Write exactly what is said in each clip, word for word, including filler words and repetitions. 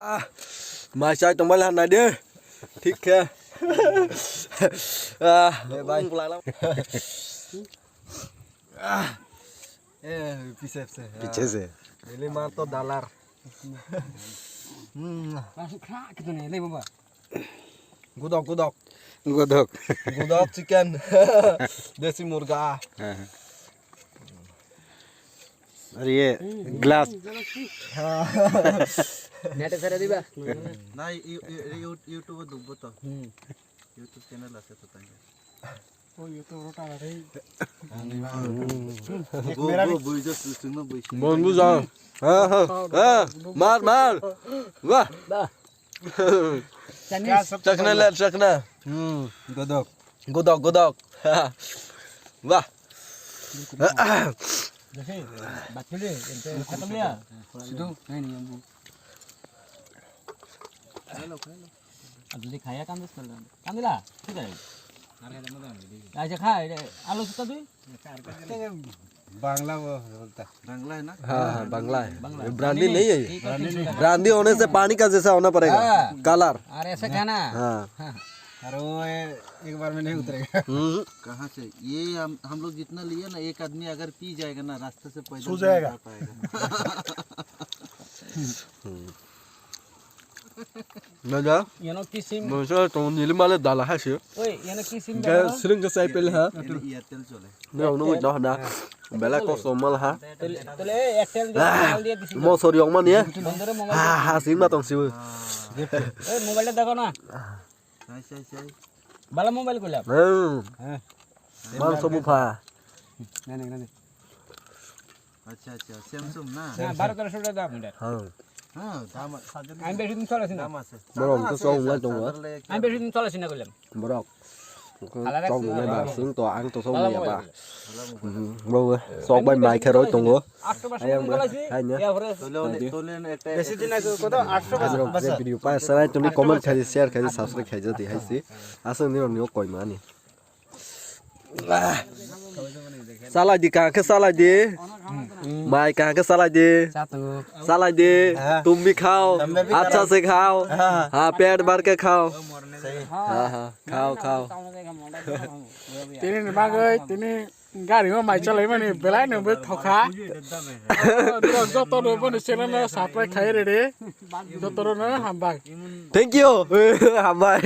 Ah, mai chai tongbai la nai de. Thik khe. Ah, bye bye. Ah. Eh, piche se. Piche se. Ele man to dalar. Hmm. Masuk kha gitu nih, le baba. Gudok, gudok. Gudok. Gudok chicken. Desi murga. Are ye glass. Net sare diba. Na, you-, you-, you-, YouTube dukbo to. Hmm. YouTube channel ase to tanya. Oh, YouTube rota re. Bo, bo, bo, just, just, no, bo. Bon bu jang. Ha, ha, ha. Mar, mar. Wah. Chinese. Chakna le, chakna. Hmm. Godok. Godok, godok. Wah. Jesse, back to the, ente, khatam liya. Situ, nahi, nahi, nahi. Hello, hello. Ab jodi khaya kam dos kar. Kam dila? Thik hai. Acha kha, ete, alu sutta tui? Bangla वो बोलता। बांग्ला है ना? हाँ, हाँ, बांग्ला है। बांग्ला। ये ब्रांडी नहीं है ये। ठीक है, ठीक है। ब्रांडी होने से पानी का जैसा होना पड़ेगा। हाँ। कलर। और ऐसे खाना। हाँ। हाँ। अरे वो ए-, एक बार में नहीं उतरेगा। हम्म। कहाँ से? ये हम, हम लोग जितना लिए ना, एक आदमी अगर पी जाएगा ना, रास्ते से पैदल सो नहीं जाएगा। जा पाएगा। हम्म। Naja. Yano kisim. Mungsa tong nili male dala hasi. Oi, yano kisim. Ga sring ga sai pel ha. Airtel chole. Ne ono wit no na. Bela kosto mal ha. Tole, tole, Airtel dia, Airtel dia kisim. Mo sori ong mani ya. Bondore mobile. Ha ha, sim na tong sibu. Eh, mobile ta dekho na. Sai, sai, sai. Bala mobile koilam. Hmm. Hah. Mal sobu pha. Nani, nani. Acha, acha, Samsung na? Na, baro teroso taka dam eta. Ha. Ha, dam. Ami besi din cholasi na. Dam ase. Borok to chong nai tongo. Ami besi din cholasi na koilam. Borok. Alada chong nai ba, sing to ang to chong nai ba. Bala mobile. Mhm. Bo sok bai mai khe roi tongo. Ayang bo. Hai nya. Tole, tole, tole, ekta besi din ase koto, atsho basa. Video pa sarai tuli comment khai, share khai, subscribe khai jati hai si. Aswk ni rok ni koi mani. Salai di, kaham khe salai di. Mai kaham khe salai di. Salai di. Tumbi khao. Acha se khao. Ha, pet bhar ke khao. Ha, ha. Khao, khao. Tini ni bagwi, tini gari o mai chalai mani belai no bo thokha. Joto no bo ni channel no subscribe khai rede. Joto no hambai. Thank you. Hambai.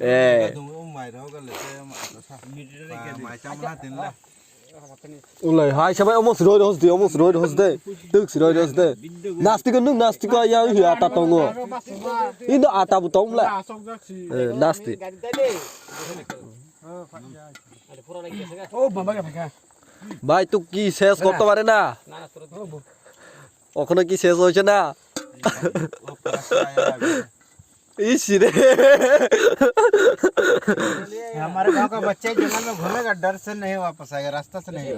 Eh. Ulai hai sabai omo siroi hos de, omo siroi hos de. Tuk siroi hos de. Nasti ko nuk nasti ko ya hu ata tongo. Indo ata bu tong la. Eh, nasti. Oh, baba ka phaka. Bhai, tu ki ses korte pare na? Okhono ki ses hoiche na? Ish re. हमारे गांव का बच्चा ही जंगल में घूमेगा, डर से नहीं वापस आएगा, रास्ता से नहीं।